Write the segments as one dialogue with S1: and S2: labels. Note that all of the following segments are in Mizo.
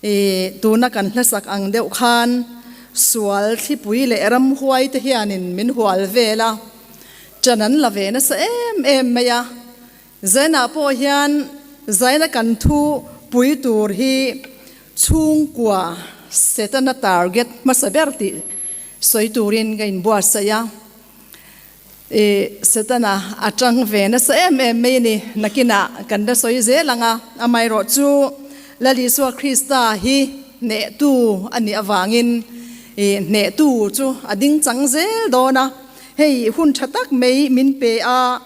S1: I tuna kan hlasak ang deuh khan sual thlipui leh ramhuai te hianin min hual vel a, ṭan an la ve nasa em em mai a. Zainah pawh hian zaina kan thu pui tur hi chhungkua Setana target hmasa ber tih sawi turin ka inbuatsaih a. I Setana a tang ve nasa em em mai a ni. Nakinah kan la sawi zel ang a, amaherawhchu Lal Isua Krista hi hnehtu a nih avangin i hnehtu chu a ding chang zel dawn a. Hei hun tha tak mai min pe a,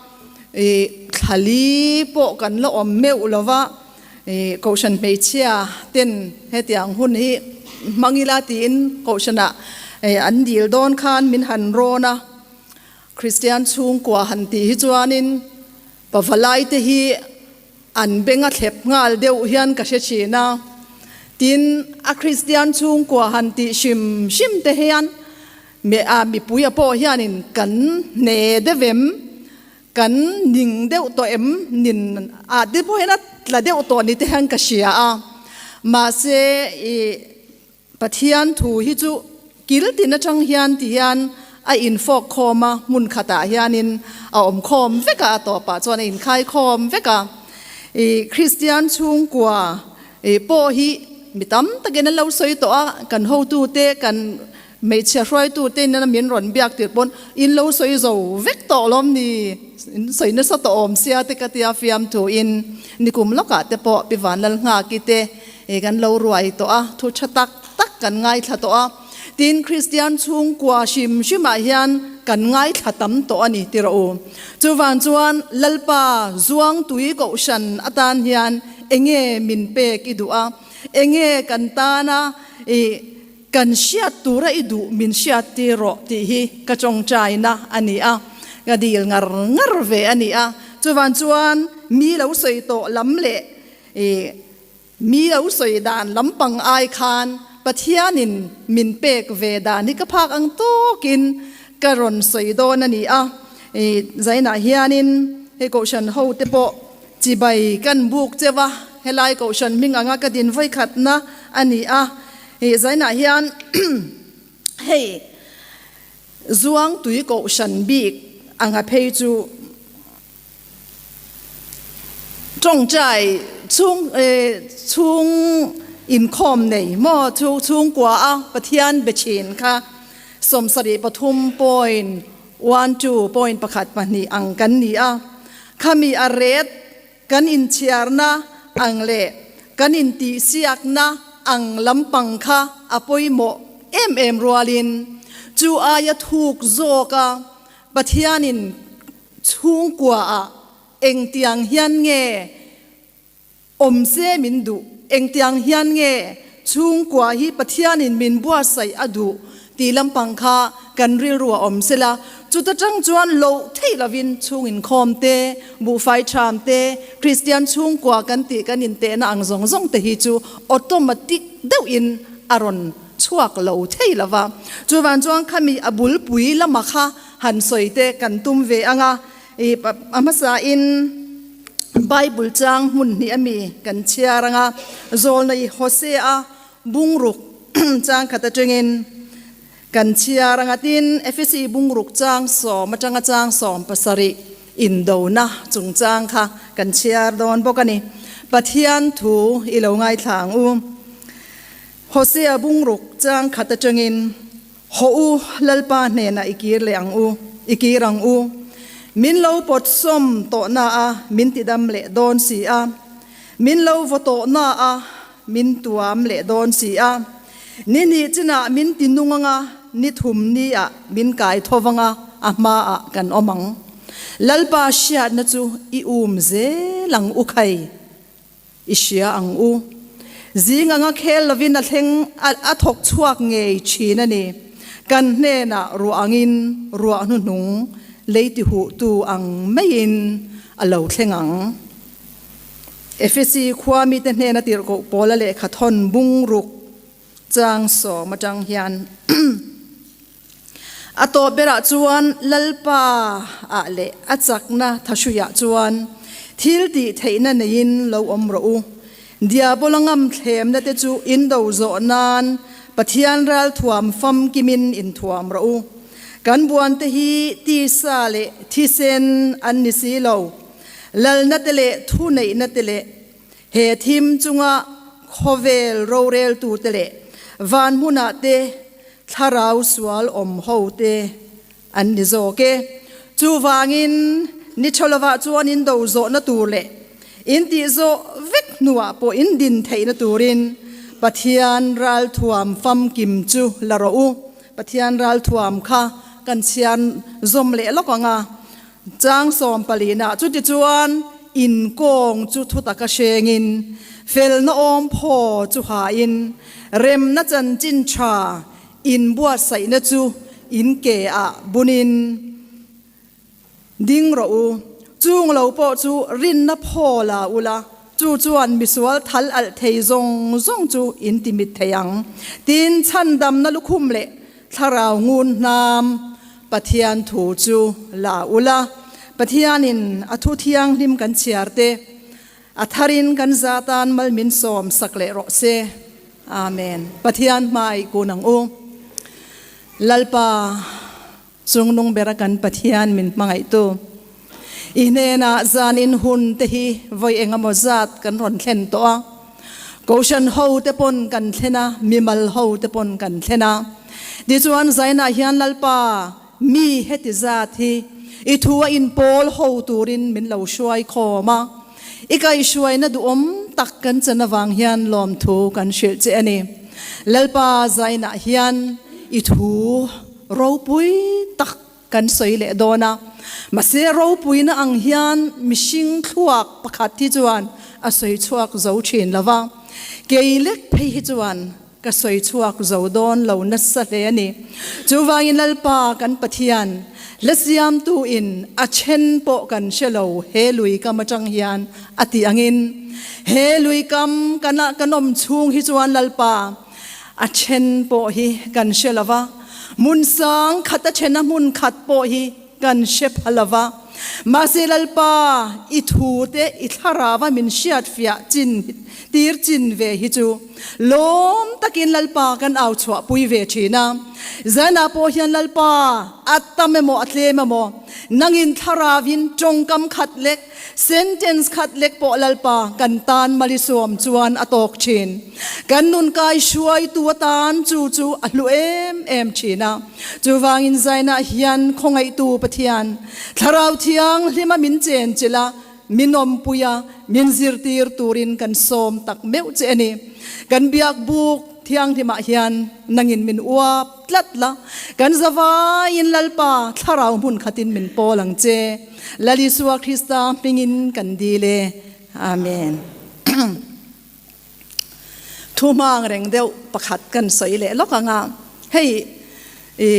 S1: i thlali pawh kan la awm meuh lo va, i Kohhran hmeichhia ten hetiang hun hi hmang ila tiin Kohhranah an dil dawn khan min han rawn a. Kristian chhungkua han tih hi chuanin pavalai te hi an beng a thlep nghal deuh hian ka hre thin a. Tin, a Kristian chhungkua han tih hrim hrim te hian mipui a pawh hianin kan hne deuh em? Kan ning deuh tawh em? Nin ah te pawh hian a tla deuh tawh ni te hian ka hria a. Mahse i Pathian thu hi chu kil tin atang hian ti hian a infawk khawm a, hmun khatah hianin a awm khawm vek a, a tawpah chuan a inkhai khawm vek a. I Kristian chhungkua i pawh hi mi tam takin an lo sawi tawh a, kan hotute kan Hmeichhia hruaitute in a min rawn biak tir pawn in lo sawi zo vek tawh lawm ni, in sawi nasa tawh awm sia te ka tia fiamthu in nikum lawkah te pawh Pi Vanlal Nghaki te kan lo ruai tawh a, thu tha tak tak kan ngaithla tawh a, tin Kristian chhungkua hrim hrimah hian kan ngaithla tam tawh a ni ti rawh u. Chuvang chuan Lalpa Zuangtui Kohhran atan hian enge min pek i duh a, enge kan tana i Kan hriat tura i duh min hriat tir rawh tih hi ka tawngtaina a ni a, ka dil ngar ngar ve a ni a. Chuvan chuan mi lo sawi tawh lam leh i mi lo sawi dan lampang ai khan Pathianin min pek ve dan hi ka phak ang tawkin ka rawn sawi dawn a ni a. I zainah hianin hei Kohhran ho te pawh chibai kan buk cheu a, helai Kohhran hming anga ka din vawikhatna a ni a. Hei zainah hian hei Zuangtui Kohhran bik anga phei chu tawngtai chhung chhung inkhawm nei maw chu chhungkua a Pathian be thin kha 73 point one two point pakhat pahnih ang kan ni a, khami a ret Kan inchhiarna ang leh kan intihsiakna ang lampang kha a pawimawh em em rualin chu aia thuk zawka Pathianin chhungkuaah engtiang hian nge awm se min duh, engtiang hian nge chhungkua hi Pathianin min buatsaih a duh tih lampang kha kan rilru a awm sela, chuta tang chuan loh theih lovin chhung inkhawm te, buhfai tham te, Kristian chhungkua kan tih kan intehna ang zawng zawng te hi chu automatic deuhin a rawn chhuak lo thei lova. Chuvang chuan khami a bulpui lama kha han sawi te kan tum ve ang a, i a hmasain Bible chang hmun hnih ami kan chhiar ang a, Zawlna i Hosea Bungruk chang khat atangin kan chhiar ang a, tin Efesi bungruk chang sawm atanga chang 17 indona chungchang kha kan chhiar dawn bawk a ni. Pathian thu i lo ngaithla ang u. Hosea bungruk chang khat atangin, Hawh u, Lalpa hnenah i kir leh ang u, i kir ang u. Min lo pawt sawm tawhna a min tidam leh dawn si a, min lo vaw tawhna a Min tuam leh dawn si a, ni hnih chinah min ti nung anga, ni thum ni ah min kai tho vanga a hma ah kan awm ang. Lalpa hriatna chu i um zel ang u khai, i hria ang u. Zing anga khel lovin a thleng a thawk chhuak ngei thin a ni. Kan hnenah ruah angin ruah hnuhnung lei ti huh tu ang maiin a lo thleng ang. Efesi khua mite hnena tirhkoh Paula lehkha thawn bungruk chang sawm atang hian a tawp berah chuan Lalpa ah leh a chakna thahruiah chuan thil tih theihna neiin lo awm rawh u. Diabola ngam thlemna te chu in do zawh nan Pathian ralthuam famkimin inthuam rawh u. Kan buante hi tisa leh thisen an ni si lo. Lalna te leh thuneihna te leh he thim chunga khawvel roreltute leh van hmunah te thlarau sual awm ho te an ni zawk e. Chuvangin ni tha lovah chuan in do zawhna tur leh in tih zawh vek hnuah pawh in din theihna turin Pathian ralthuam famkim chu la rawh u. Pathian ralthuam kha kan chhiar zawm leh lawk ang a, chang sawmpalina chutichuan in kawng chu thutaka hrengin, felna awm phaw chu hain, remna chanchin tha Inbuatsaihna chu in ke ah bunin ding rawh u. Chung lo pawh chu rinna phaw la ula, chu chuan misual thal alh thei zawng zawng chu in ti mit thei ang. Tin, chhandamna lukhum leh thlarau ngun hnam Pathian thu chu la ula, Pathianin a thu thianghlim kan chhiar te, A tharin kan za tan mal min sawm sak leh rawh se. Amen. Pathian hmai kun ang u. Lalpa, chungnung bera kan Pathian min hmangaihtu, i hnenah zan in hun te hi vawi engemaw zat kan rawn thlen tawh a. Kohhran ho te pawn kan thlen a, mimal ho te pawn kan thlen a. Tichuan zainah hian Lalpa, Mi heti zat hi i thu a inpawl ho turin min lo hruai khawm a, i kaihhruaina duhawm tak kan chan avang hian lawmthu kan hrilh che a ni. Lalpa zainah hian i thu ropui tak kan sawi leh dawn a, mahse ropuina ang hian mihring thluak pakhat hi chuan a sawi chhuak zo thin lo va, kei lek phei hi chuan Ka sawi chhuak zo dawn lo nasa hle a ni. Chuvangin Lalpa kan Pathian, la siamtu in a then pawh kan hre lo he lui kam atang hian a tih angin, he lui kam kan ah kan awm chhung hi chuan Lalpa a then pawh hi kan hre lo va, hmun sang khat a then a hmun khat pawh hi kan hre pha lo va. Mahse Lalpa, i thu te i thlarava min hriatfiah chin tir chin ve hi chu lawm takin Lalpa kan au chhuahpui ve thin a. Zanah pawh hian Lalpa, a tam emaw a tlem emaw, nangin thlaravin tawngkam khat lek, sentence khat lek pawh Lalpa kan tan malisawm chuan a tawk thin. Kan nun kai hruaitu atan chu chu a hlu em em thin a. Chuvangin zainah hian khawngaihtu Pathian, Thlarau Thianghlima min chenchilh a, min awmpui a, min zirtir turin kan sawm tak meuh che a ni. Kan biak buk Thianghlimah hian nangin min uap tlat la, kan zavaiin Lalpa Thlarau hmun khatin min pawl ang che. Lal Isua Krista hmingin kan dil e. Amen. Thu hmang reng deuh pakhat kan sawi leh lawk ang a, hei i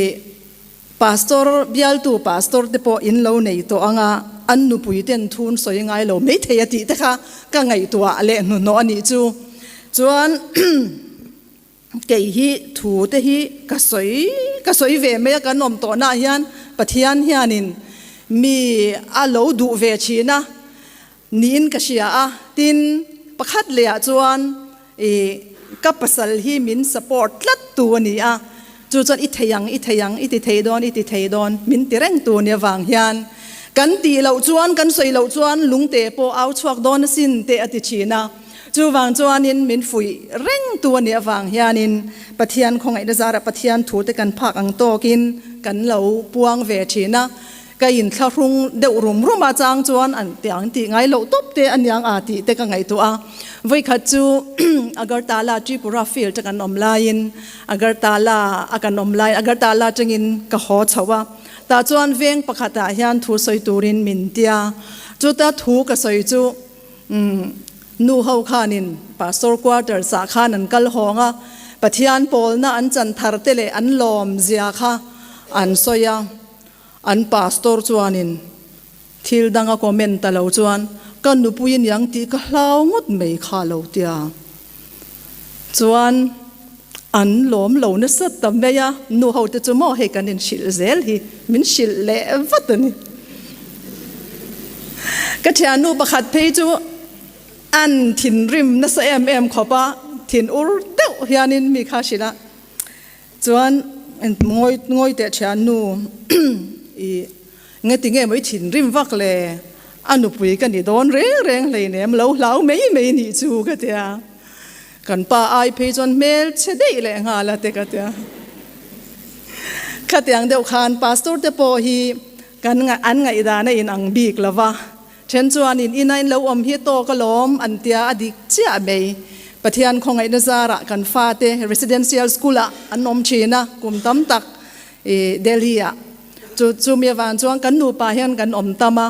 S1: pastor bialtu pastor te pawh in lo nei tawh ang a, an nupui ten thun sawi ngai lo maithei a tih te kha ka ngaihtuah leh hnuhnawh a nih chu. Chuan kei hi thu te hi ka sawi ka sawi ve mai a kan awm tawh naah hian Pathian hianin mi a lo duh ve thin a, Niin ka hria a, tin pakhat leh ah chuan i ka pasal hi min support tlat tu a ni a, chu chuan i thei ang, i thei ang, i ti thei dawn, i ti thei dawn min ti reng tu nia vang hian kan tih loh chuan kan sawi loh chuan lungte pawh au chhuak dawn asin te a ti thin a, chuvang chuanin min fuih reng tu a nih avang hianin Pathian khawngaihna zarah Pathian thu te kan phak ang tawkin kan lo puang ve thin a. Ka inthlahrung deuh rum rum a chang chuan an tiang tih ngai loh tawp te aniang a tih te ka ngaihtuah a. Vawikhat chu Agartala Tripura field a kan awm laiin Agartala a kan awm lai Agartala atangin ka haw chho a. Tah chuan veng pakhatah hian thu sawi turin min tia. Chuta thu ka sawi chu nu ho khanin Pastor quarters ah khan an kal hawng a, Pathian pawlna an chan thar te leh an lawm zia kha an sawi a. An pastor chuanin thil dang a comment ta lo chuan ka nupui aniang tih ka hlau ngawt mai kha lo tia. Chuan an lawm lo nasa ta mai a, nu ho te chu maw hei kan inhrilh zel hi min hrilh leh vat a ni. Ka thiannu pakhat phei chu. An thinrim nasa em em khawp a, thin ur deuh hianin mi kha hrilh a, chuan ngawi ngawi teh thiannu i nge tinge maw i thinrim vak le, a nupui ka ni dawn reng reng hleinem lo hlau mai mai nih chu ka tia, kan pa ai phei chuan hmel chhe daih leh nghal a te ka tia. Khatiang deuh khan pastor te pawh hi kan an ngaihdan a inang bik lo va. Then chuan in ina in lo awm hi tawk alawm an tia a dik chiah mai. Pathian khawngaihna zarah kan fate residential school ah an awm thin a, kum tam tak i Delhi ah. Chu chumi avang chuan kan nupa hian kan awm tam a,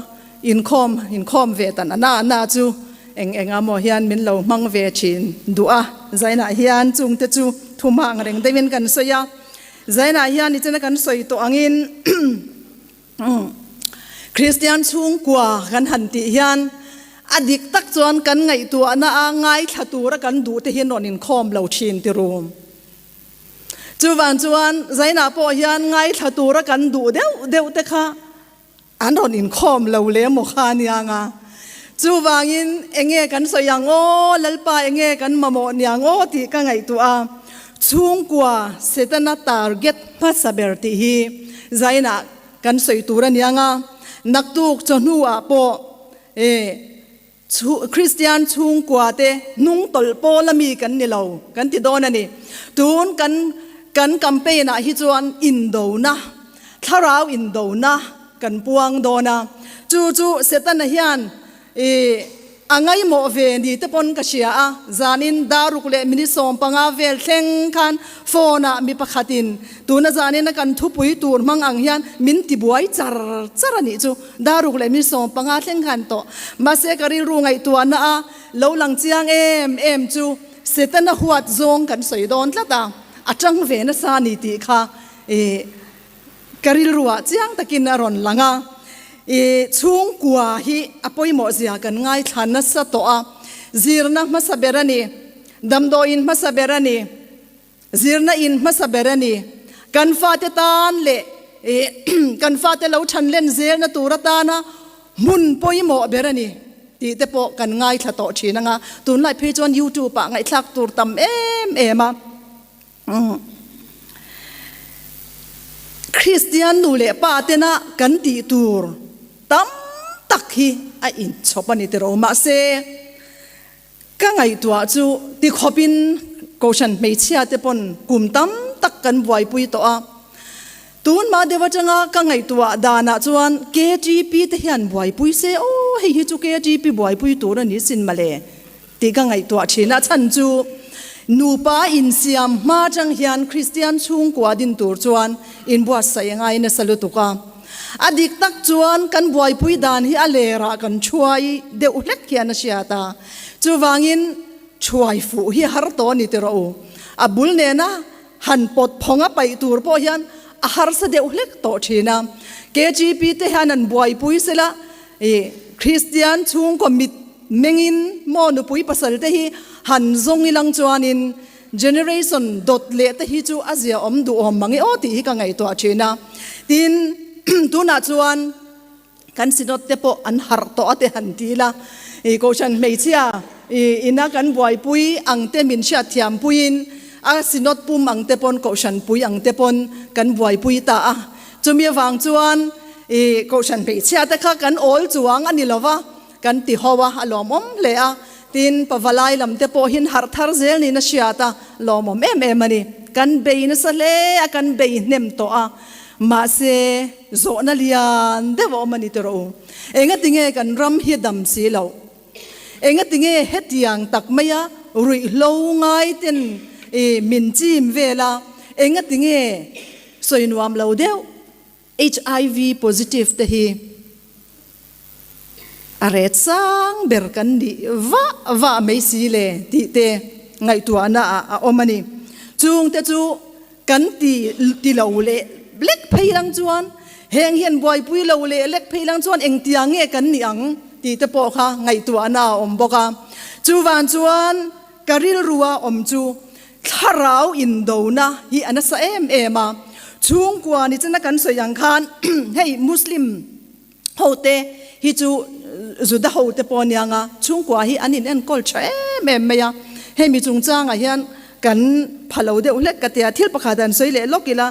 S1: inkhawm inkhawm ve tan a na na chu eng eng amaw hian min lo hmang ve thin duh a. Zainah hian chungte chu thumhang reng deuhin kan sawi a. Zainah hian nichina kan sawi tawh angin Kristian chhungkua kan han tih hian a dik tak chuan kan ngaihtuahna a ngaithla tura kan duh te hian rawn inkhawm lo thin ti rum. Chuvang chuan Zainah pawh hian ngaithla tura kan duh deuh deuh te kha an rawn inkhawm lo le maw kha aniang a. Chuvangin enge kan sawi ang aw, Lalpa enge kan mamawh niang aw tih ka ngaihtuah a. Chhungkua Setana target hmasa ber tih hi Zainah kan sawi tur a niang a, naktuk chawhnuah pawh e Kristian chhungkua te hnung tawlh pawl a mi kan ni lo kan ti dawn a ni. Tun kan kan campaign ah hi chuan indona, thlarau indona kan puang dawn a, chu chu Setana hian I a ngaihmawh ve ni te pawn ka hria a, zanin daruk leh minute 15 vel thleng khan phone ah mi pakhatin tuna zanin a kan thupui tur hmang ang hian min ti buai char char a nih chu, daruk leh minute 15 thleng khan tawh. Mahse ka rilru ngaihtuahna a lo lang chiang em em chu Setana huat zawng kan sawi dawn tlat a, a tang ve nasa ni tih kha i Ka rilruah chiang takin a rawn lang a, i chhungkua hi a pawimawh zia kan ngaithla nasa tawh a, zirna hmasa ber a ni, damdawiin hmasa ber a ni, zirna in hmasa ber a ni, kan fate tan leh i kan fate lo than len zelna tur atana hmun pawimawh ber a ni tih te pawh kan ngaithla tawh thin ang a, tunlai phei chuan youtube ah ngaihthlak tur tam em em a. Kristian nu leh pa tena kan tih tur tam tak hi a inchhawp a ni tiraw. Mahse, ka ngaihtuah chu ti khawpin Kohhran hmeichhia te pawn kum tam tak kan buaipui tawh a. Tun mah deuh atanga ka ngaihtuah danah chuan KTP te hian buaipui se aw, hei hi chu KTP buaipui tur a ni sin male. Tih ka ngaihtuah thin a chhan chu nupa insiam hma atang hian Kristian chhungkua din tur chuan inbuatsaih a ngai nasa lutuk a. A dik tak chuan kan buaipui dan hi a lerah kan thuai deuh hlek hian a hriat a, chuvangin thuai fuh hi har tawh a ni tiraw u. A bul nena han pawt phawng a paih tur pawh hian a harsa deuh hlek tawh thin a. KGP te hian an buaipui sela I Kristian chhungkaw mit mengin maw nupui pasal te hi han zawng ilang chuanin generation dawt leh te hi chu a zia awm duh awm mang e aw tih hi ka ngaihtuah thin a. Tin, tunah chuan kan synod te pawh an harh tawh a te han ti ila, i Kohhran hmeichhia i ina kan buaipui ang te min hriatthiam puiin a synod pum ang te pawn Kohhran pui ang te pawn kan buaipui ta a. Chumi avang chuan i Kohhran hmeichhia te kha kan awl chuang a ni lo va, kan ti ho a, a lawmawm hle a. Tin, pavalai lam te pawh hin harh thar zel niin a hriat a, lawmawm em em a ni. Kan bei nasa hle a, kan bei hnem tawh a, mahse zawhna lian deuh a awm a ni tiraw u. Engatinge kan ram hi dam si loh? Engatinge hetiang tak maia ruihhlo ngai ten i min chim vel a? Engatinge sawi nuam lo deuh HIV positive te hi a ret sang ber kan nih vah vah mai si le tih te ngaihtuahna ah a awm a ni. Chung te chu Kan ti ti lo leh lek phei lang chuan heng hian buaipui lo leh lek phei lang chuan engtia nge kan nih ang tih te pawh kha ngaihtuahna a awm bawk a. Chuvang chuan ka rilrua awm chu thlarau indona hi a nasa em em a. Chhungkua ni chena kan sawi ang khan hei Muslim hote. hi chu Juda ho te pawh aniang a, chhungkua hi an in enkawl tha em em mai a, hemi chungchangah hian kan pha lo deuh hlek ka tia, thil pakhat an sawi leh lawk ila,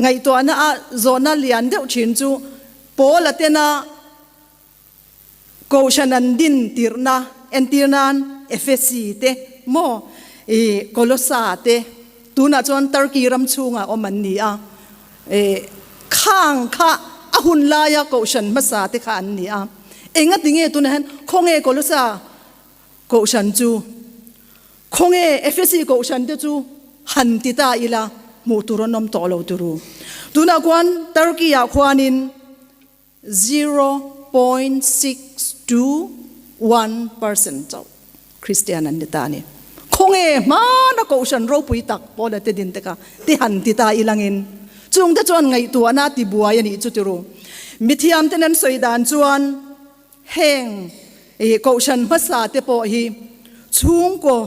S1: ngaihtuahna a zawhna lian deuh thin chu Paula tena Kohhran an din tirhna entir nan Efesi te maw i Kolosa te tunah chuan Turkey ram chhungah awm an ni a, i khang kha a hun laia Kohhran hmasa te kha an ni a. Engati nge tunah hian khawnge Kolosa Kohhran chu, khawnge Efesi Kohhran te chu han ti ta ila hmuh tur an awm tawh lo turu. Tunah khuan Turkey ah khuanin 0.621% chauh Kristian an ni ta a ni. Khawnge hmana Kohhran ropui tak Paula te din te kha ti han ti ta ilangin chungte chuan ngaihtuahna ti buai a nih chu ti ru. Mithiamten an sawi dan chuan heng Kohhran hmasa te pawh hi chhungkaw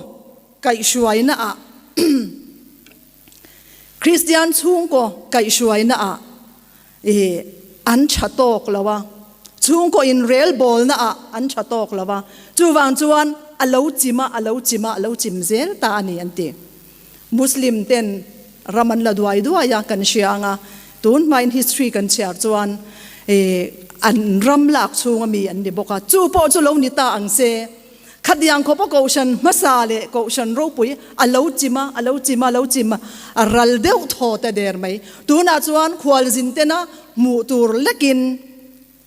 S1: kaihhruaina ah Kristian chhungkaw kaihhruaina ah I an tha tawk lo a, chhungkaw inrelbawlna ah an tha tawk lo a, chuvang chuan a lo chim a, a lo chim a, a lo chim zel ta a ni an ti. Muslim ten ram an la duai duai a kan hria ang a, tun hmain history kan chhiar chuan i an ram lak chhung a mi an ni bawk a, chu pawh chu lo ni ta ang se. Khatiang khawpa Kohhran hmasa leh Kohhran ropui a lo chim a, a lo chim a, a lo chim a, a ral deuh thaw ta der mai. Tunah chuan khualzin tena hmuh tur lekin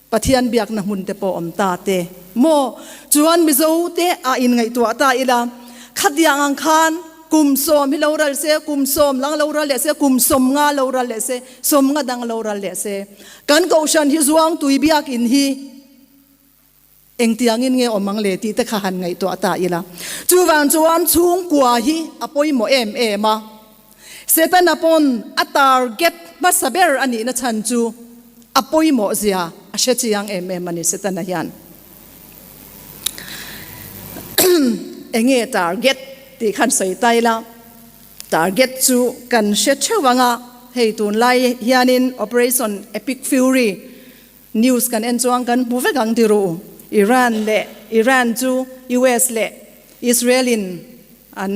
S1: Pathian biakna hmun te pawh awm ta te maw? Chuan Mizo te a inngaihtuah ta ila, khatiang ang khan kum sawm hi lo ral se, kum sawm lang lo ral leh se, kum 50 lo ral leh se, 50 dang lo ral leh se, kan Kohhran hi Zuangtui biakin hi, Engtiangin nge awm ang le tih te kha han ngaihtuah ta ila. Chuvang chuan chhungkua hi a pawimawh em em a. Setana pawn a target hmasa ber a nihna chhan chu a pawimawh zia a hre chiang em em a ni Setana hian. Enge target tih khan sawi ta ila. Target chu kan hre theuh ang a, hei tunlai hianin Operation Epic Fury News kan en chuan kan hmu vek ang ti ru. Iran leh Iran chu US leh Israel in an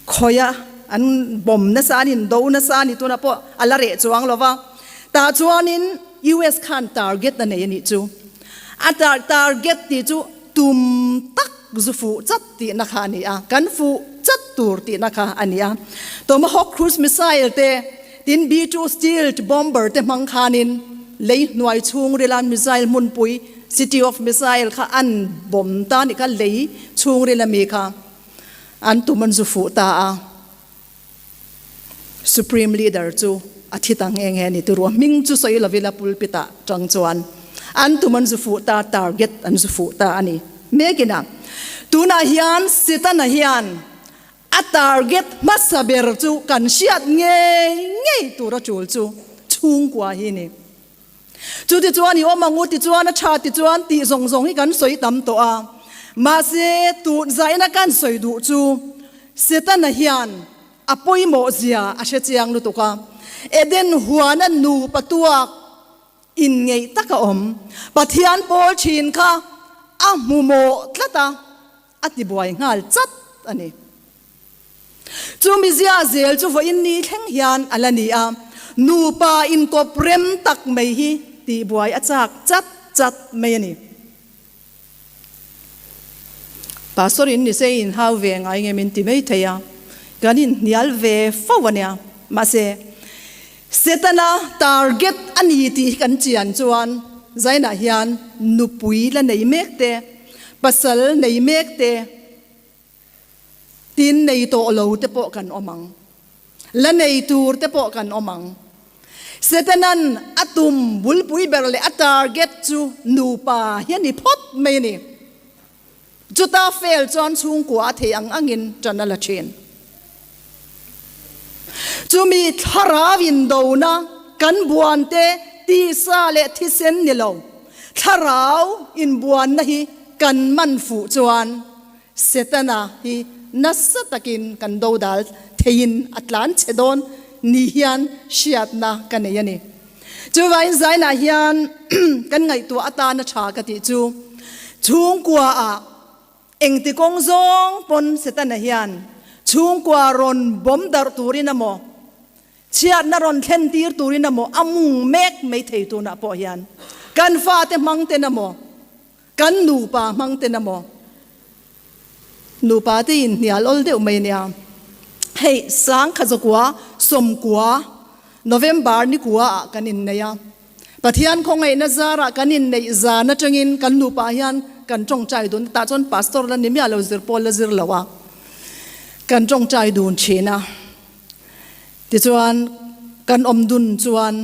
S1: khawih a, an bomb nasa, an indo nasa a ni tunah pawh a la reh chuang lo va. Tah chuanin US khan target a nei a nih chu. A target tih chu tum tak zu fuh chat tihna kha a ni a, kan fuh chat tur tihna kha a ni a. Tomahawk cruise missile te Tin, B-2 Stealth bomber te hmang khanin lei hnuai chhungrila missile hmunpui, City of Missile, kha an bomb ta a nih kha, lei chhungrila mi kha an tum an zu fuh ta a. Supreme Leader chu a thi ta nghe nghe a ni. Turu a hming chu sawi lovila pulpit ah tang chuan an tum an zu fuh ta, target an zu fuh ta a ni. Mekina tunah hian Setana hian A target hmasa ber chu kan hriat ngei ngei tur a tul chu chhungkua hi ni. Chu tichuan i awm ang u tichuan a tha tichuan tih zawng zawng hi kan sawi tam tawh a. Mahse tun zaina kan sawi duh chu Setana hian a pawimawh zia a hre chiang lutuk a. Eden huana nupa tuak inngeih taka awm Pathian pawl thin kha a hmu mawh tlat a. A ti buai nghal chat a ni. Chu mizia zel chu vawiin ni thleng hian a la ni a, nupa inkawp rem tak mai hi tih buai a chak chat chat mai a ni. Pastor in nise in hau ve ngai nge min ti mai thei a, kan inhnial ve fo a nia. Mahse, Setana target a ni tih hi kan chian chuan Zainah hian nupui la nei mek te, Pasal nei mek te, tin nei tawh lo te pawh kan awm ang. La nei tur te pawh kan awm ang. Setanan a tum bulpui ber leh a target chu nupa hi a ni phawt mai a ni. Chuta fail chuan chhungkua a thei ang angin ṭan a la ṭhin. Chumi thlarau indona kan buante tisa leh thisen ni lo, thlarau inbuanna hi kan man fuh chuan Setana hi nasa takin kan dodal theiin a tlan che dawn ni hian hriatna ka nei a ni. Chuvangin zainah hian kan ngaihtuah atana tha ka tih chu chhungkua ah engti kawng zawng pawn Setana hian chhungkua rawn bawm darh turin emaw chhiatna rawn thlen tir turin emaw a mung mek mai thei tunah pawh hian kan fate hmang ten emaw kan nupa hmang ten emaw Nupa te in hnial awl deuh mai ania. Hei sangkha zakua sawmkua November ni kua ah kan innei a. Pathian khawngaihna zarah kan inneih zan atangin kan nupa hian kan tawngtai dun tah chuan pastor la ni miah lo zir pawl la zir lo a kan tawngtai dun thin a. Tichuan kan awm dun chuan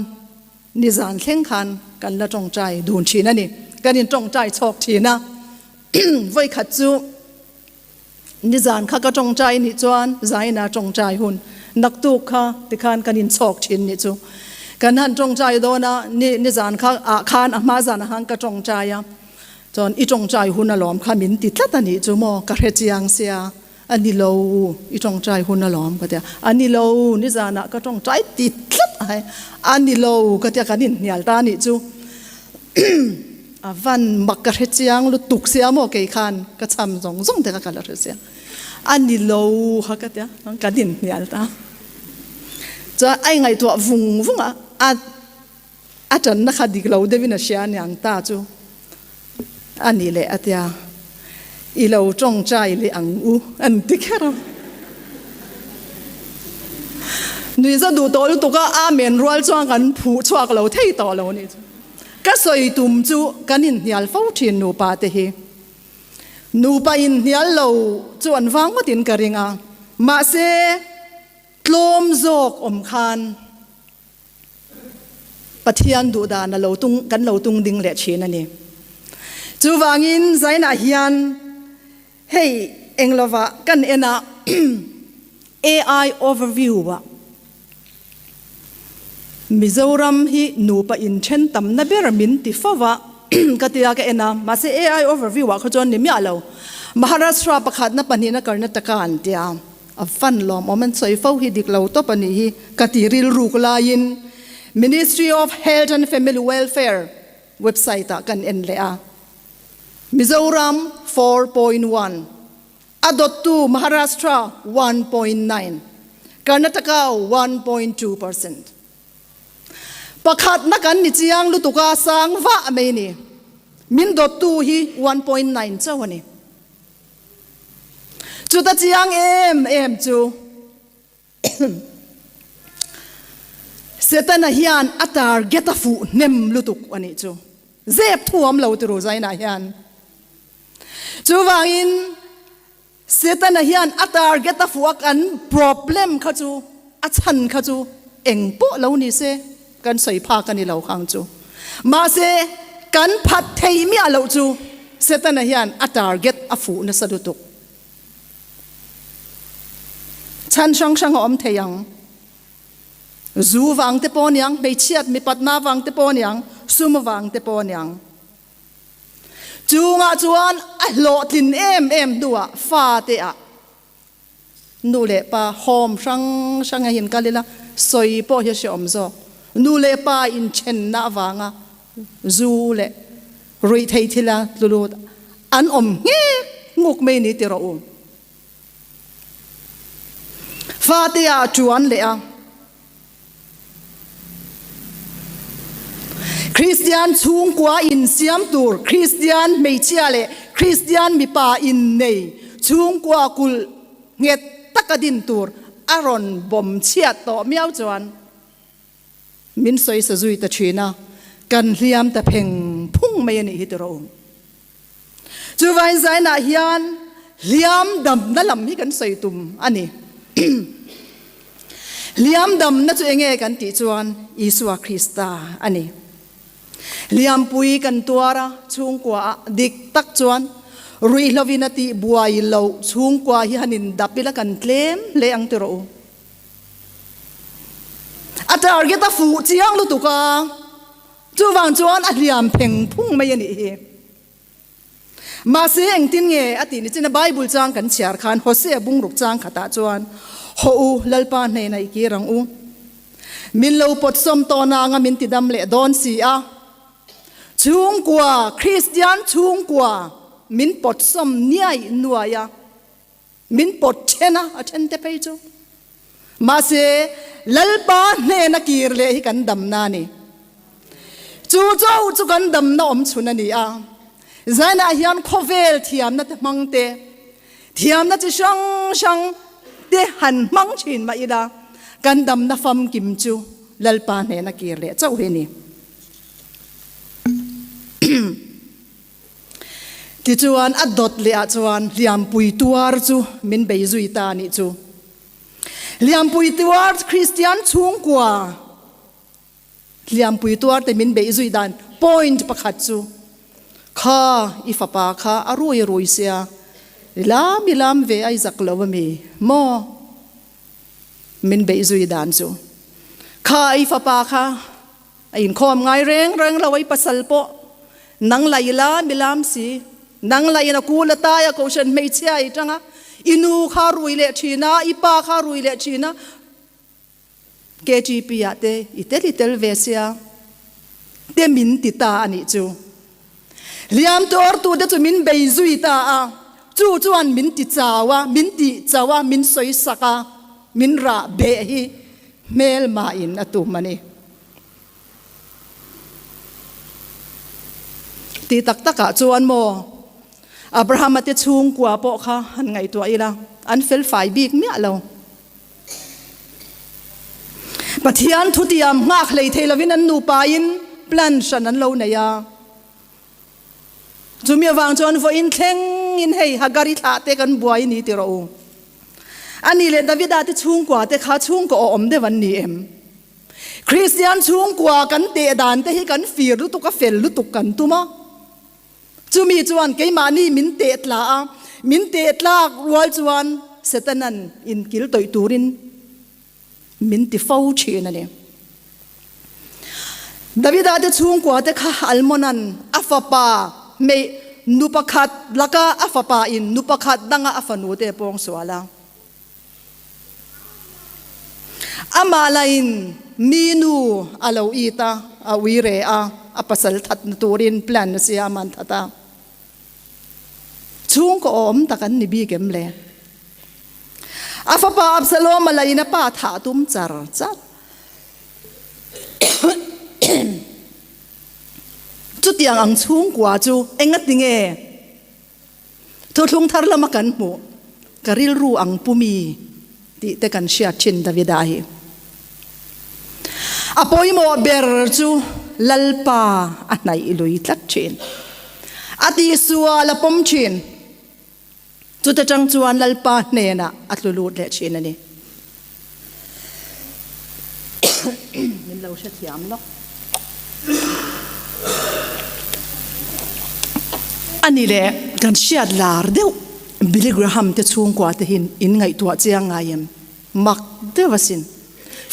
S1: nizan thleng khan kan la tawngtai dun thin a ni. Kan in tawngtai chhawk thin a. Vawikhat chu nizan kha ka tawngtai nih chuan zaina tawngtai hun naktuk kha tikhan kan inchhawk thin nih chu. Kan han tawngtai dawn a, ni nizan kha ah khan a hma zan ah khan ka tawngtai a, chuan i tawngtai hun alawm kha min ti tlat a nih chu maw ka hre chiang sia, a ni lo i tawngtai hun alawm ka tia, a ni lo nizan ah ka tawngtai ti tlat a, a ni lo ka tia kan inhnial ta nih chu. A van mak ka hre chiang lutuk sia maw kei khan ka cham zawng zawng te kha ka la hre sia. A ni lo kha ka tia kan inhnial ta. Chuan a ingaihtuah vung vung a, a a tanna kha dik lo deuhin a hria aniang ta chu a ni leh a tia. I lo tawngtai leh ang u an ti kher a. Nuihza duh tawh lutuk a, Amen rual chuan kan phuh chhuak lo thei tawh lo nih chu. Ka sawi tum chu kan inhnial fo thin nupa te hi. Nupa inhnial lo chu an vang ngawtin ka ring a, mahse tlawm zawk awm khan Pathian duh dan a lo tung kan lo tung ding leh thin a ni. Chuvangin zainah hian hei englovah kan en a AI overview ah Mizoram hi nupa inthen tamna ber min ti fo va ka tia ka en a, mahse AI overview ah kha chuan ni miah lo. Maharashtra pakhatna pahnihna Karnataka an tia, a fan lawmawm an sawi fo hi dik lo tawp a nih hi ka ti rilruk laiin Ministry of Health and Family Welfare website ah kan en leh a, Mizoram 4.1. A dawttu Maharashtra 1.9, Karnataka 1.2 percent. Pakhatna kan ni chiang lutuk a sang vah mai ni. Min dawttu hi 1.9 chauh a ni. Chuta chiang em em chu Setana hian a target a fuh hnem lutuk a nih chu. Zep thuam lo tiru Zaina hian. Chuvangin Setana hian a target a fuh a kan problem kha chu a chhan kha chu eng pawh lo ni se kan sawi phak a ni lo khang chu. Mahse kan phat thei miah loh chu Setana hian a target a fuh nasa lutuk. Chhan hrang hrang a awm thei ang. Zu vang te pawh aniang, hmeichhiat mipatna vang te pawh aniang, sum vang te pawh aniang. Chungah chuan a hlawhtlin em em hnuah fate ah nu leh pa home hrang hrang a hin kal ila sawi pawh hi a hreawm zawk. Nu leh pa inthenna avanga zu leh ruihtheih thila tlu lut an awm nghek nghuk mai ni ti rawh u. Fate ah tuan leh a. Kristian chhungkua insiam tur Kristian hmeichhia leh Kristian mipa innei chhungkua kulh nghet taka din tur a rawn bawm chhiat tawh miau chuan min sawi sa zui ta thin a, kan hliam ta pheng phung mai a nih hi tiraw u. Chuvain zainah hian hliam damna lam hi kan sawi tum a ni. Hliam damna chu enge kan tih chuan Isua Krista a ni. Hliampui kan tuar a, chhungkua ah dik tak chuan ruihhlovin a tih buai loh chhungkua hi han indap ila kan tlem hle ang ti rawh u. A target a fuh chiang lutuk a. Chuvang chuan a hliam pheng phung mai a nih hi. Mahse engtin nge a tih ni chin a Bible chang kan chhiar khan Hosea bungruk chang khatah chuan, Haw u, Lalpa hnenah i kir ang u. Min lo pawtsawm tawh anga min tidam leh dawn si a. Chhungkua, Kristian chhungkua min pawtsawm niai nuai a, min pawt then a, a then te phei chu. Mahse, Lalpa hnena kir leh hi kan damna a ni. Chu chauh chu kan damna awm chhun a ni a. Zainah hian khawvel thiamna te hmang te, thiamna chi hrang hrang te han hmang thin mah ila, kan damna famkim chu Lalpa hnena kir leh chauh hi a ni. Tichuan a dawt leh ah chuan hliampui tuar chu min bei zui ta a nih chu. Hliampui tuar Kristian chhungkua hliampui tuar te min beih zui dan point pakhat chu kha i fapa kha a rui rui sia i lam i lam ve a i zak lo a mi maw min beih zui dan chu kha i fapa kha A inkhawm ngai reng reng lo a, i pasal pawh nang la i lam i lam si. Nang la in a kul a tai a, kohhran hmeichhia i tang a, i nu kha rui leh thin a, i pa kha rui leh thin a, KTP ah te i tel i tel ve sia te min ti ta a nih chu. Hliam tuartu te chu min bei zui ta a, chu chuan min ti chau a, min tih chau a, min sawi sak a, min rah beh hi hmelma in a tum a ni. Ti tak takah chuan maw Abrahama te chhungkua pawh kha han ngaihtuah ila, an fel fai bik miah lo. Pathian thutiam nghak hlei thei lovin an nupain plan hran an lo nei a. Chumi avang chuan vawiin thlengin hei Hagari thlah te kan buai ni ti rawh u. Ani leh Davida te chhungkua te kha chhungkaw awm deuh an ni em? Kristian chhungkua kan teh dan te hi kan fir lutuk a, fel lutuk kan tum a. Chumi chuan keimahni min teh tla a, min teh tlak rual chuan Setana'n inkil tawih turin min ti fo thin a ni. Davida te chhungkua te kha Almona'n a fapa hmeih nu pakhat laka a fapa in nu pakhat danga a fanu te a pawng sual a. Amah lain mi nu a lo it a, a ui re a, a pasal thatna turin plan a siam a, an that a. Chhungkaw awm tak an ni bik em le? A fapa Absalom a lain a pa thah tum char char. Chutiang ang chhungkua chu engati nge? Thuthlung thar lama kan hmuh, ka rilru ang pu mi tih te kan hriat thin Davida hi. A pawimawh ber chu Lalpa a hnaih lui tlat thin. A tihsual a pawm thin. Chuta tang chuan Lalpa hnenah a tlu lut leh thin a ni. Min lo hrethiam lawk. Ani leh kan hriat lar deuh Billy Graham te chhungkua te hi in ngaihtuah chiang ngai em? Mak deuh asin.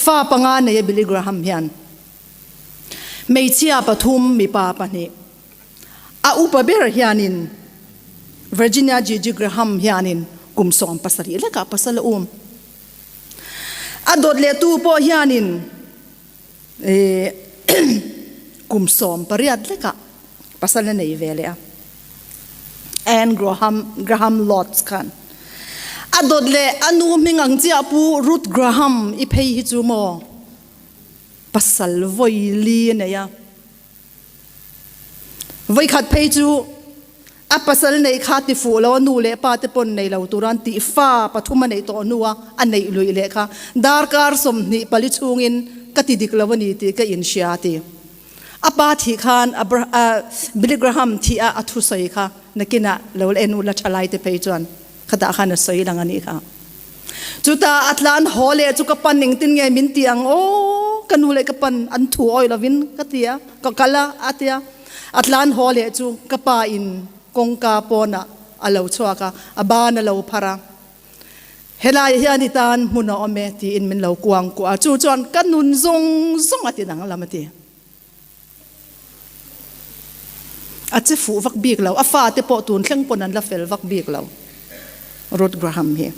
S1: Fa panga nei a Billy Graham hian hmeichhia pathum mipa pahnih a upa ber hianin Virginia Gigi Graham hianin kum 70 lekah pasal a um. A dawt lehtu pawh hianin kum 18 lekah pasal a nei ve leh a. Anne Graham, Graham Lotz khan a dawt leh a nu hming ang chiah pu Ruth Graham i phei hi chu maw pasal vawi li a nei a. Vawikhat phei chu a pasal neih kha ti fuh lo, a nu leh pa te pawn nei lo tur an tih fa pathum a neih tawh hnua a neih luih leh kha darkar 24 chhungin ka ti dik lo a ni tih ka inhria a ti. A pa thih khan Billy Graham thih a a thusawi kha nakinah lo la en ula thalai te phei chuan khatah khan a sawi lang a nih kha. Chutah a tlan haw leh chu ka pan engtin nge min ti ang aw, ka nu leh ka pan an thu awi lovin ka ti a, ka kal a a ti a. A tlan haw leh chu ka pa in kawngka pawnah a lo chhuak a, a ban a lo phar a. Helai hian i tan hmun a awm e tiin min lo kuang kuah a, chu chuan ka nun zawng zawng a ti danglam a ti. A che fuh vak bik lo, a fate pawh tun thleng pawn an la fel vak bik lo, Ruth Graham hi.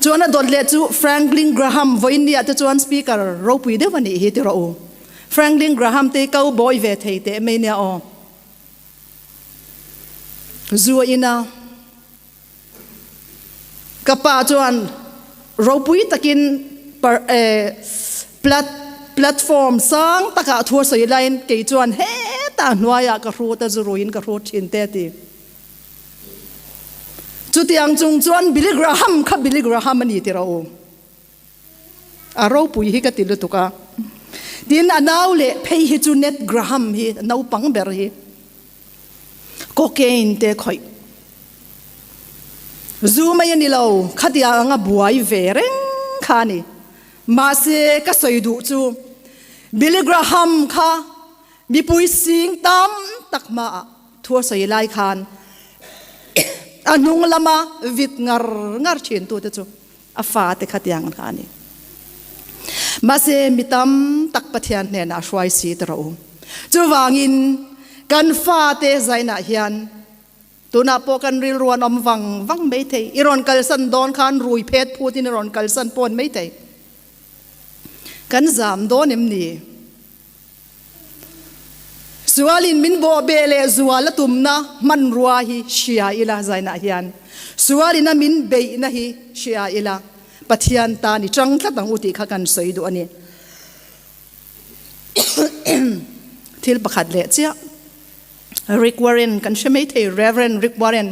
S1: Chuan a dawt leh chu Franklin Graham vawiinniah te chuan speaker ropui deuh a nih hi ti rawh u. Franklin Graham te hi cowboy ve thei teh mai nia aw. Zu a in a. Ka pa chuan ropui takin par eh plat platform sang takah thu a sawi laiin kei chuan hetah hnuaiah ka hrut a zu ruiin ka hrut thin te a ti. Chutiang chung chuan Billy Graham kha Billy Graham a ni ti rawh u. A ropui hi ka ti lutuk a. Tin, a nau leh phei hi chu Ned Graham hi naupang ber hi cocaine te khawih zu mai a ni lo, khatiang anga buai ve reng kha a ni. Mahse, ka sawi duh chu Billy Graham kha mipui sing tam tak hmaah Thu a sawi lai khan a hnung lama vit ngar ngar thin tute chu a fate kha tiang kha a ni. Mahse mi tam tak Pathian hnenah hruai si ta rawh u. Chuvangin kan fate zainah hian tunah pawh kan rilru an awm vang vang mai thei. I rawn kalsan dawn khan rui phet phutin i rawn kalsan pawn mai thei. Kan zam dawn em ni? Sualin min bawh beh leh zual a tumna hmanrua hi hria ila zainah hian sualin a min beihna hi hria ila Pathian tan i tang tlat ang u tih kha kan sawi duh a ni. Thil pakhat leh chiah Rick Warren kan hre mai thei Reverend Rick Warren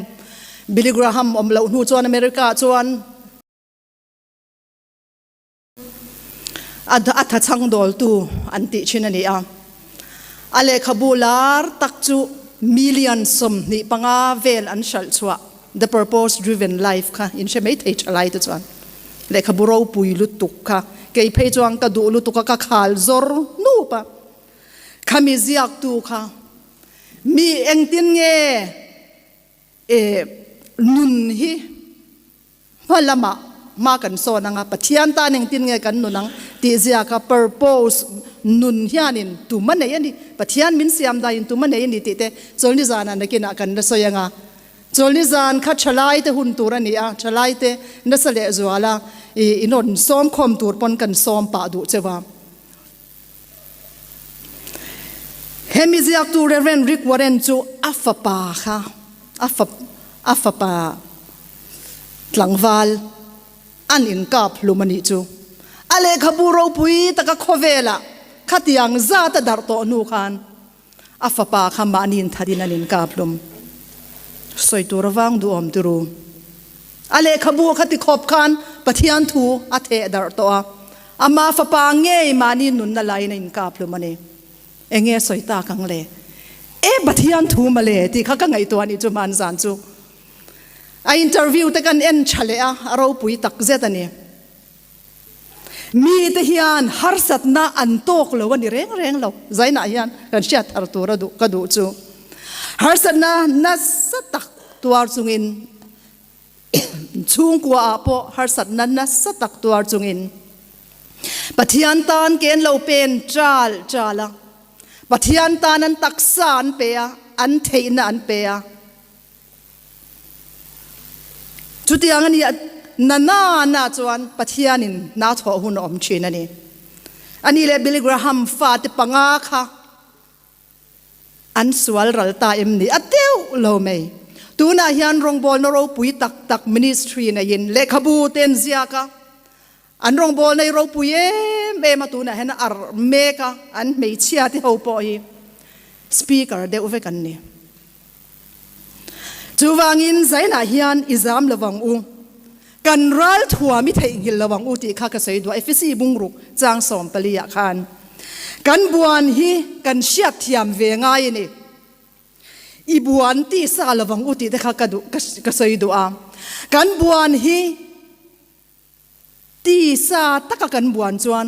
S1: Billy Graham awm loh hnu chuan America ah chuan A tha chhang dawltu an tih thin a ni a. A lehkhabu lar tak chu million 25 vel an hralh chhuah The Purpose Driven Life kha in hre mai thei tha lai te chuan lehkhabu ropui lutuk kha kei phei chuan ka duh lutuk a ka khal zawr nup a. Khami ziaktu kha mi engtin nge nun hi Hma lamah hma kan sawn ang a, Pathian tan engtin nge kan nun ang tih zia kha purpose nun hianin tum a nei a ni. Pathian min siam daiin tum a nei a ni tih te Chawlni zanah nakinah kan la sawi ang a. Chawlni zan kha thalaite hun tur a ni a, thalaite nasa leh zuala i rawn sawm khawm tur pawn kan sawm pah duh cheu a. Hemi ziaktu Rev. Rick Warren chu a fapa kha a a fapa tlangval an inkap hlum a nih chu. A lehkhabu ropui taka khawvelah khatiang zat a darh tawh hnu khan A fapa kha mahni intharin an inkap hlum. Sawi tur avang duhawm turu. A lehkhabu kha ti khawp khan Pathian thu a theh darh tawh a. Ama fapa ngei mahni nunna laiin a inkap hlum a ni. Enge sawi tak ang le? E Pathian thu mawle tih kha ka ngaihtuah anih chu hmanzan chu. A interview te kan en tha leh a, a ropui takzet a ni. Mite hian harsatna an tawk lo a ni reng reng lo. Zainah hian kan hriat thar tur a duh ka duh chu harsatna nasa tak tuar chungin chhungkua ah pawh harsatna nasa tak tuar chungin Pathian tan ke an lo pen chal chal a, Pathian tan an taksa an pe a, an theihna an pe a. Chutiang a ni a, na na na chuan Pathianin hna thawh hun a awm thin a ni. Ani leh Billy Graham fate panga kha an sual ral ta em ni? A deuh lo mai. Tunah hian rawngbawlna ropui tak tak ministry neiin lehkhabu te an ziak a, an rawngbawlna hi ropui em em a, tunah hian a arh mek a, an hmeichhia te ho pawh hi speaker deuh vek an ni. Chuvangin zainah hian i zam lo vang u, kan ral thuam i theihnghilh lo vang u tih kha ka sawi duah Efesi bungruk chang 14 ah khan kan buan hi kan hriat thiam ve ngai a ni. I buan ti sa lo vang u tih te kha ka duh ka sawi duh a. Kan buan hi Tisa taka kan buan chuan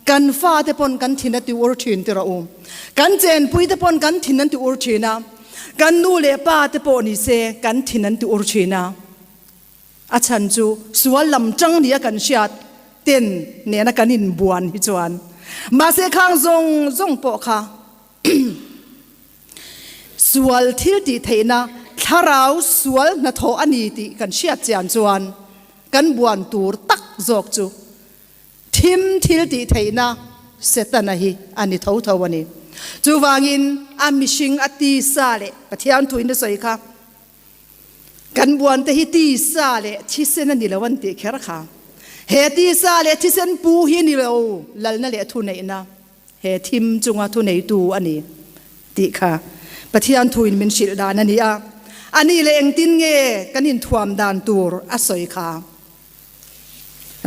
S1: kan fate pawn kan thin a ti ur thin ti rawh u. Kan chenpuite pawn kan thin an ti ur thin a, kan nu leh pa te pawh ni se kan thin an ti ur thin a. A chhan chu sual lam tang nia kan hriat ten nena kan inbuan hi chuan mahse khang zawng zawng pawh kha sual thil tih theihna thlarau sual hnathawh a ni tih kan hriat chian chuan. Kan buan tur tak zawk chu thim thil tih theihna Setana hi a ni tho tho a ni. Chuvangin a mihring a tisa leh Pathian thuin a sawi kha kan buan te hi tisa leh thisen a ni lo an tih kher kha. He tisa leh thisen pu hi ni lo lalna leh thuneihna he thim chunga thuneitu a ni tih kha Pathian thuin min hrilh dan a ni a. A nih leh engtin nge kan inthuam dan tur a sawi kha?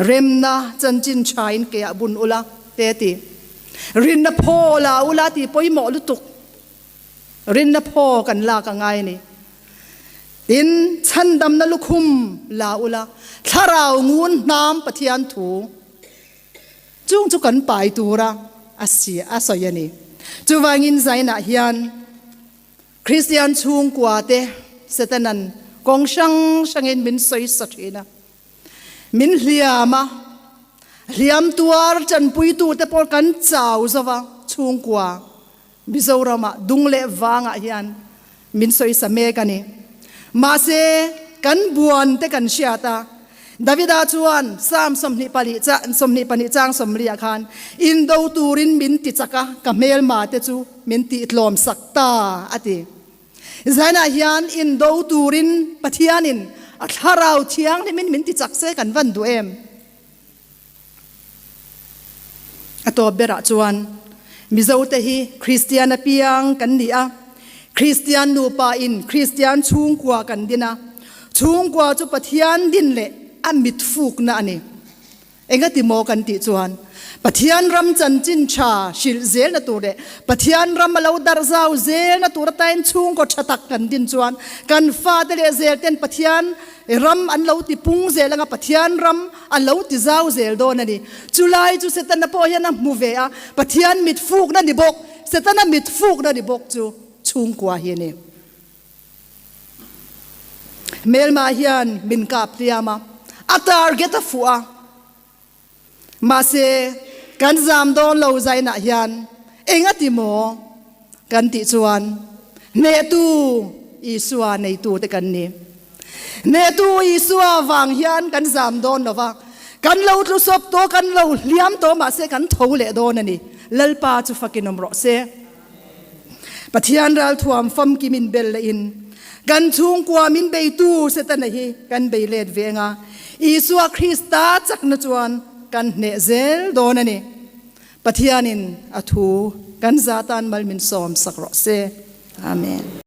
S1: Remna chanchin thain keah bun ula te ti. Rinna phaw la ula tih pawimawh lutuk. Rinna phaw kan lak a ngai a ni. Tin, chhandamna lukhum la ula, thlarau ngun hnam Pathian thu. Chung chu kan pai tura a si a sawi a ni. Chuvangin Zainah hian Kristian chhungkua te Setanan kawng hrang hrangin min sawi sa thin a, min hliam a, hliam tuar tanpuitu te pawh kan chau zo va, chhungkua Mizoramah dung leh vangah hian min sawisa mek a ni. Mahse, kan buan te kan hriat a, Davida chuan Psalm 24 22 chang 40 ah khan, Indo turin min ti chak a, ka hmelma te chu min tihtlawm sak ta, a ti. Zanah hian indo turin Pathianin a thlarau thianghlimin min ti chak se kan van duh em? A tawp berah chuan Mizote hi Kristian apiang kan ni a, Kristian nupa in Kristian chhungkua kan din a, chhungkua chu Pathian din leh a mit fukna a ni. Engati maw kan tih chuan Pathian ram chanchin tha hrilh zelna tur leh Pathian ram a lo darh zau zelna tur atan chhungkaw tha tak kan din chuan kan fate leh zelten Pathian Ram an lo ti pung zel anga Pathian ram a lo ti zau zel dawn a ni. Chulai chu Setana pawh hian a hmu ve a, Pathian mit fukna ni bawk, Setana mit fukna ni bawk chu chhungkua hi a ni. Hmelma hian min kap hliam a, a target a fuh a, mahse kan zam dawn lo zainah hian eng a ti maw kan tih chuan hnehtu Isua neitute kan ni. Hnehtu Isua vang hian kan zam dawn lo va, kan lo tlu sawp tawh, kan lo hliam tawh mahse kan tho leh dawn a ni. Lalpa chu fakin awm rawh se. Pathian ralthuam famkim in bel leh in kan chhungkua min beitu Setana hi kan bei let ve anga Isua Krista chakna chuan kan hneh zel dawn a ni. Pathianin a thu kan za tan mal min sawm sak rawh se. Amen.